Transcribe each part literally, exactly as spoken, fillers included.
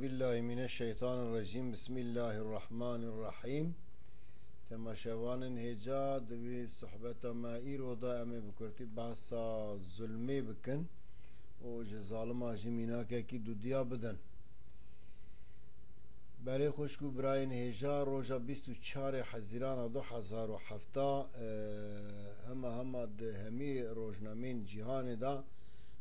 Billahi mineşşeytanirracîm. Bismillahirrahmanirrahîm. Temaşevanên hêja, di vî sohbeta me îro de em ê bi kurtî behsa zulmê bikin û ji zalima jî mînakekî dudiya bidin. Belê xwişk û birayên hêja, roja bîst û çarê Hezîrana du hezar û heft, e, hema hema di hemî rojnameyên cîhanê de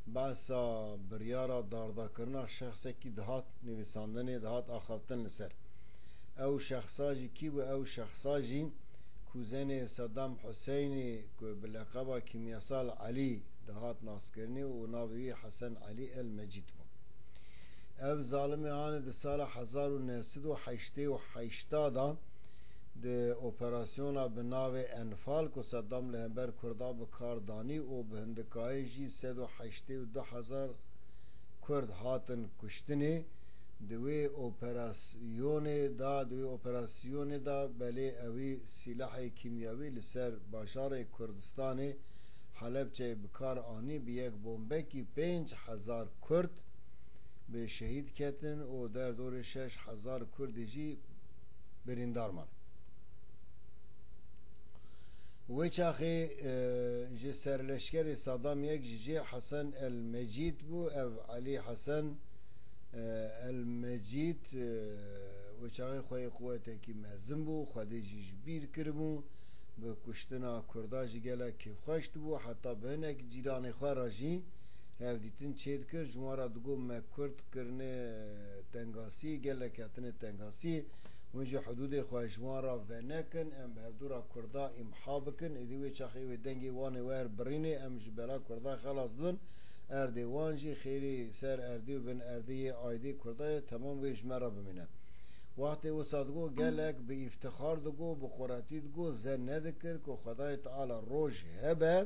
behsa biryara dardakirina şexsekî dihat, nivîsandinê dihat axaftin li ser. Ew şexsa jî kî bû? Ew şexsa jî kuzenê Sedam Huseynî ku bi leqeba Kîmyasal Elî dihat naskirinê û navê wî Hesen Elî El Mecîd bû. Ev zalimê hanê di sala hezar û neh sed û heştê û heşt de di operasyona bi navê Enfal ku Sedam li hember Kurda bi kar danî û bi hindikayê jî sed û heştê û du hezar Kurd hatin kuştinê, di wê operasyonê de, di wê operasyonê de belê ewî sîlahê kîmyawî li ser bajarê Kurdistanê Helebçeyê bi kar anî, bi yek bombekî pênc hezar Kurd bi şehîd ketin û derdorê şeş hezar Kurdê jî birîndar man. Wê çaxê, e, ji serleşkerê Sadam yek jî jê Hesen El Mecîd bû. Ev Elî Hesen, e, El Mecîd, e, wê çaxê xweyê quwetekî mezin bû, Xwedê jî ji bîr kiribû. Bi kuştina Kurda jî gelek kêfxweş dibû, heta bi hinek cîranê xwe re jî hevdîtin çêdikir, ji wan re digot, me Kurd kirine tengasiyê, gelek ketine tengasiyê, hûn jî hidûdê xwe ji wan re venekin, em bi hevdû re Kurda îmha bikin, êdî wê çaxê wê dengê wan ê wer birînê, em ji bela Kurda xelas dibin, erdê wan jî xêrê ser erdê û bin erdê yê aîdê Kurda ye, temam wê ji me re bimîne. Wextê wisa digot, gelek bi îftixar digot, bi quretî digot, ze nedikir ku Xwedayê Teala roj hebe,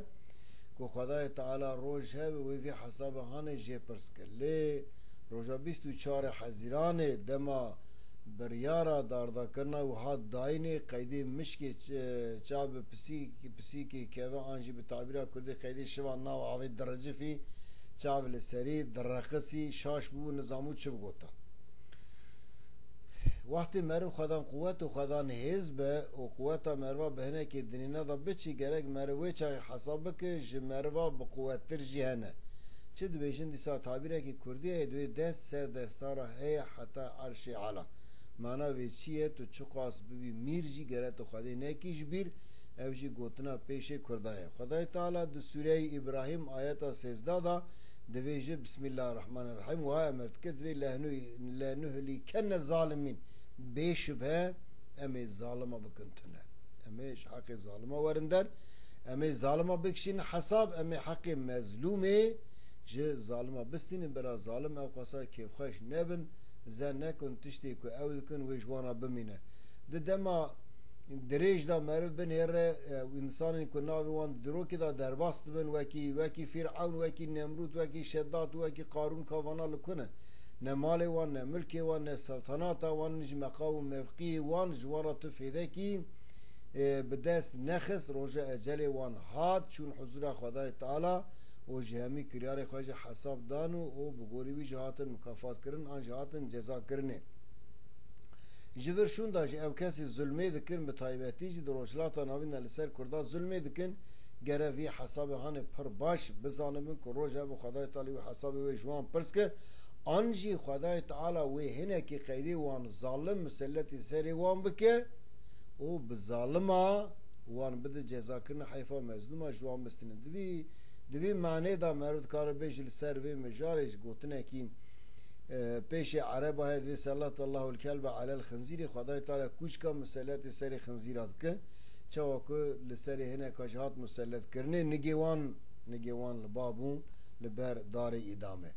ku Xwedayê Teala roj hebe, wê vî hesabê hanê jê pirs kir. Lê roja bîst û çarê Hezîranê dema biryara dardakirina û hat dayînê, qeydê mişkê ç-, çav bi pisîk-, pisîkê keve an jî bi tabîra Kurdî qeydê şiva nav avê direcifî, çav li serî direqisî, şaş bû, nizam û çi bigota. Wextê meriv xwedan quwet û xwedan hêz be û quweta meriva bi hinekê dinêna de biçî, gerek meriv wê çaxê hesab bike, ji meriva bi quwettir jî hene. Çi dibêjin dîsa tabîrekî kurdî heye, divê dest ser desta re heye heta erşê ela. Mana vê çi ye? Tu çiqas bibî mîr jî gere tu Xwedê nekî ji bîr, ev jî gotina pêşê Kurda ye. Xwedayê Teala di Sûreyê Îbrahîm ayeta sêzdeh de divêje, Bismillahirrahmanirrahîm, wiha emir dike, divê "Lenuh-, lenuhlîkenne zalimîn." Bê şibhe em ê zalima bikin tune. Em ê ji heqê zalima werin der, em ê zalima bikişînin hesab, em ê heqê mezlûmê ji zalima bistînin, bira zalim ew qasa kêfxweş nebin, ze nekin tiştê ku ew dikin wê ji wan re bimîne. Di dema dirêj de meriv binêre, e, însanên ku navê wan di dîrokê de derbas dibin, wekî, wekî Fîrewn, wekî Nemrûd, wekî Şeddad û wekî Qarûn, ka vana li ku ne? Ne malê wan, ne milkê wan, ne seltenata wan, ji meqam û mevqiyê wan ji wan re tu fêdekî, e, bi dest nexist. Roja ecelê wan hat, çûn huzura Xwedayê Teala û ji hemî kiryarê xwe jî hesab dan û, û bi gorî wî jî hatin mukafat kirin an jî hatin ceza kirinê. Ji vir şûnda jî ew kesî zulmê dikin, bi taybetî jî di Rojhilata Navîn de li ser Kurda zulmê dikin, gere vî hesabê hanê pir baş bizanibin ku roja bi Xwedayê Teala wî hesabê wê ji wan pirs ke, an jî Xwedayê Teala wê hinekî qeydê wan zalim miselletî serê wan bike û bi zalima wan bide cezakirina heyfa mezlûma ji wan bistîne. Di vî, di vî manê de meriv dikare bêje li ser vê mijarê ji gotinekî, e, pêşê ereba heye, divê "Sellatallahul kelbe alel xinzîrî", Xwedayê Teala kûçka miseletê serê xinzîra dike. Çawa ku li serê hineka jî hat miselet kirinê, nigê wan, nigê wan li ba bû li ber darê îdame.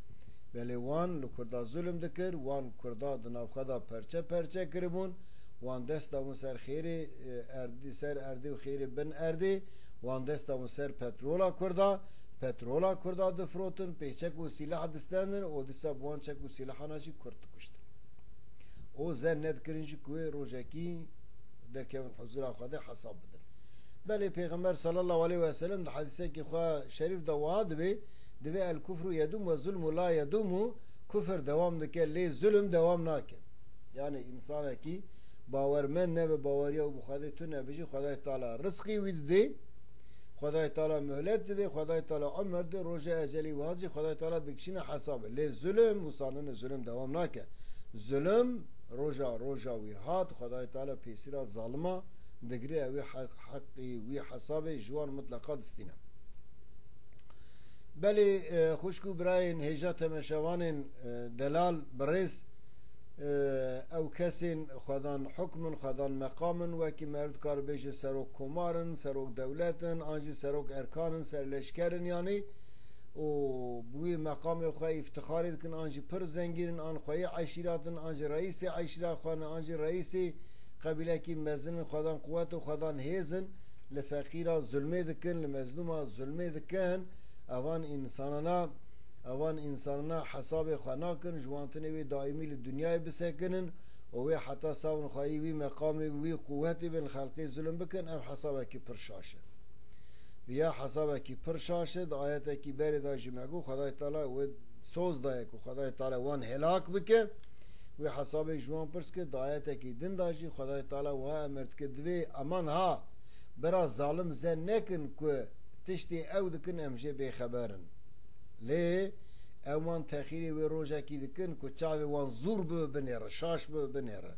Belê wan li Kurda zulm dikir, wan Kurda di nav xwe de perçe perçe kiribûn, wan dest dabûn ser xêrê, e, erdî, ser erdê û xêrê bin erdê, wan dest dabûn ser petrola Kurda, petrola Kurda difirotin, pê çek û sîlah distendin û dîsa bi wan çek û sîlahana jî Kurd dikuştin. Û zen nedikirin jî ku wê rojekî derkevin huzura Xwedê hesab bidin. Belê Pêxember sallallahu aleyhi ve sellem di hedîsekî xwe şerîf de wiha dibê, divê "El kufru yedûm ve zulmu la yedûmu", Kufir dewam dike, lê zulm dewam nake. Yani, insanekî bawermend nebe baweriya û bi Xwedê tune bijî, Xwedayê Teala rizqî wî didê, Xwedayê Teala muhlet didê, Xwedayê Teala umir didê, roja ecelî wî hat jî, Xwedayê Teala dikişîne hesabê. Lê zulm wisa nine, zulm dewam nake. Zulm roja, roja wî hat, Xwedayê Teala pêsîra zalima digire, ew ê heq-, heqî wî hesabê ji wan mitleqa distîne. Belê, e, xwişk û birayên hêja temeşevanên, e, delal, birêz, e, ew kesên xwedan hukm in, xwedan meqam in, wekî meriv dikare bêje serok komar in, serok dewlet in, an jî serok erkan in, serleşker in, yanî, û bi wî meqamê xwe îftixarê dikin, an jî pir zengîn in, an xweyê eşîrat in, an jî reîsê eşîra xwe ne, an jî reîsê qebîlekî mezin in, xwedan quwet û xwedan hêz in, li feqîra zulmê dikin, li mezlûma zulmê dikin, evan însanana, evan însanana hesabê xwe nakin, ji wan tinê wê daîmî li dinyayê bisekinin û wê heta savin xweyî wî meqamê, wî quwetê bin xelqê zulm bikin, ev hesabekî pir şaş e. Viya hesabekî pir şaş e, di ayetekî berê de jî me got, Xwedayê Teala wê soz daye ku Xwedayê Teala wan helak bike. Wê hesabê ji wan pirs kir, di ayetekî din de jî Xwedayê Teala wiha emir dike, divê eman ha, bira zalim zen nekin ku tiştê ew dikin em jê bêxeber in. Lê ew wan texîrê wê rojekî dikin ku çavê wan zûr bibe binêre, şaş bibe binêre.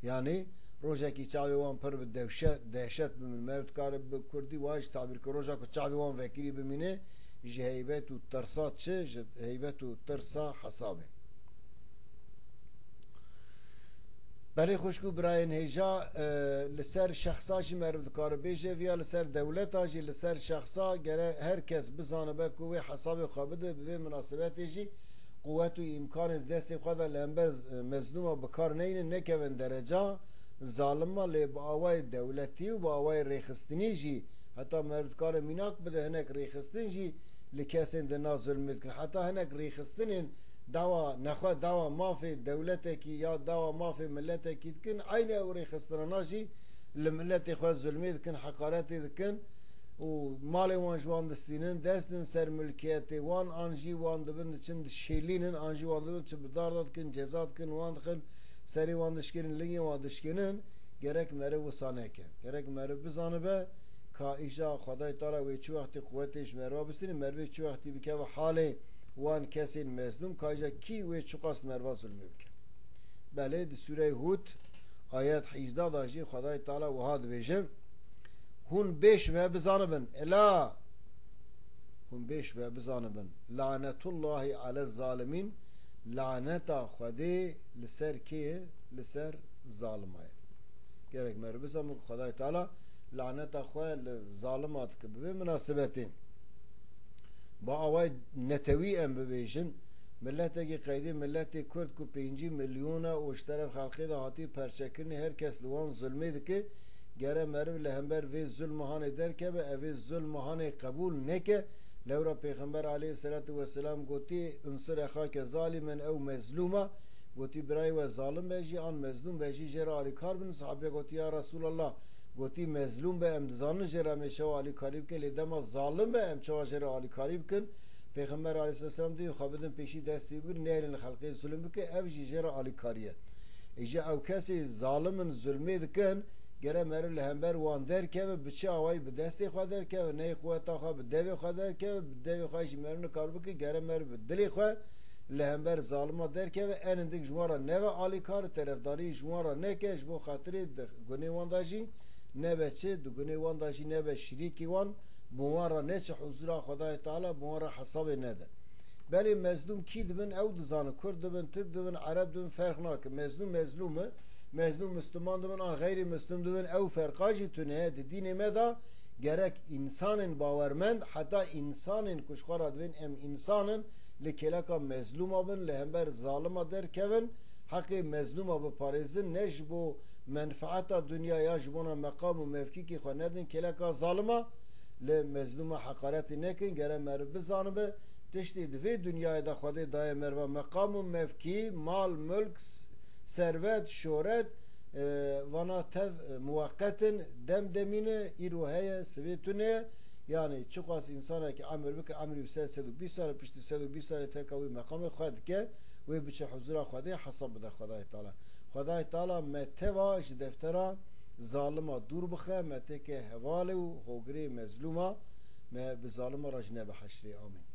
Yanî rojekî çavê wan pir bi dewşe-, dehşet bibin. Meriv dikare bi kurdî wiha jî tabîr kir, roja ku çavê wan vekirî bimîne, ji heybet û tirsa çi? Ji heybet û tirsa hesabê. Belê xwişk û birayên hêja, e, li ser şexsa jî meriv dikare bêje, viya li ser dewleta jî, li ser şexsa gere her kes bizanibe ku wê hesabê xwe bide, bi vê minasebetê jî quwet û îmkanê di destê xwe de li hember, e, mezlûma bi kar neynin, nekevin dereca zalima, lê bi awayê dewletî û bi awayê rêxistinî jî, heta meriv dikare mînak bide, hinek rêxistin jî li kesên di na zulmê dikin. Heta hinek rêxistinên dawa nexwe, dawa mafê dewletekî ya dawa mafê miletekî dikin, eynî ew rêxistinana jî li miletê xwe zulmê dikin, heqaretê dikin û malê wan ji wan distînin, dest din ser milkiyetê wan, an jî wan dibin diçin dişêlînin, an jî wan dibin çi bi dar de dikin, ceza dikin, wan dixin, serê wan dişkinin, lingê wan dişkinin. Gerek meriv wisa neke. Gerek meriv bizanibe ka îja Xwedayê Teala wê çi wextî quwetê ji meriva bistîne, merivê çi wextî bikeve halê wan kesên mezlûm, ka îja kî wê çiqas meriva zulmê bike. Belê, di Sûreyê Hûd, ayet hîjdeh de jî Xwedayê Teala wiha dibêje, Hûn bêş ve bizanibin, ela, hûn bêş ve bizanibin, lanetullahî ale zalimîn, laneta Xwedê li ser kê ye? Li ser zalima ye. Gerek meriv bizanibin ku Xwedayê Teala laneta xwe li zalima dike. Bi vê minasebetê, bi awayê netewî em bibêjin, miletekî qeydê miletê Kurd ku pêncî milyon e û ji teref xelkê de hatî perçekirinê, her kes li wan zulmê dike, gere meriv li hember vê zulma hanê derkeve, ev ê zulma hanê qebûl neke. Lewra Pêxember aleyhisselatu vesselam gotî, "Unsur exake zalimen ew mezlûma." Gotî, "Birayê we zalim be jî, an mezlûm be jî, jê re alîkar bin." Sahabiya gotî, "Ya Resulallah," gotî, "mezlûm be, em dizanin jê re em ê çawa alîkarî bikin, lê dema zalim be, em çawa jê re alîkarî bikin?" Pêxember aleyhisselam dê xwe bidin pêşî destê bigirin, nehêlin xelkê zulm bike, ev jî jê re alîkarî ye. Îja ew kesê zalim in, zulmê dikin, gere meriv li hember wan derkeve, bi çi awayî? Bi destê xwe derkeve, neyê quweta xwe, bi devê xwe derkeve, bi devê xwe jî meriv nikar bike, gere meriv bi dilê xwe li hember zalima derkeve, en hindik ji wan re neve alîkar, terefdarî ji wan re neke, ji bo xatirê di gunê wan de jî nebe çi, di gunê wan de jî nebe şirîkî wan, bi wan re neçe huzura Xwedayê Teala, bi wan re hesabê nede. Belê mezlûm kî dibin, ew dizanin, Kurd dibin, Tirk dibin, Ereb dibin, ferq nake. Mezlûm mezlûm e. Mezlûm Misliman dibin an xeyrî Mislim dibin, ew ferqa jî tune ye. Di dînê me de gerek însanên bawermend, heta însanên ku ji xwe re dibên em însan in, li kêleka mezlûma bin, li hember zalima derkevin, heqê mezlûma biparêzin, ne ji bo menfaeta dinya ya ji bona meqam û mevkîkê xwe nedin kêleka zalima, li mezlûma heqaretê nekin, gere meriv bizanibe, tiştê di vê dinyayê de Xwedê daye meriva meqam û mevkî, mal, mulk, s-, servet, şoret, e, vana tev, e, muweqet in, dem demî ne, îro heye, sivê tune ye, Yanî çiqas însanekî emir bike, emrî wî ser sed û bîst sal e, piştî sed û bîst salê terka wî meqamê xwe dike, wê biçe huzura Xwedê hesab bide Xwedayê Teala. Xwedayê Teala me teva ji deftera zalima dûr bixe, me têke hevalê û hogirê mezlûma, me bi zalima re jî nebe heşrê. Amîn.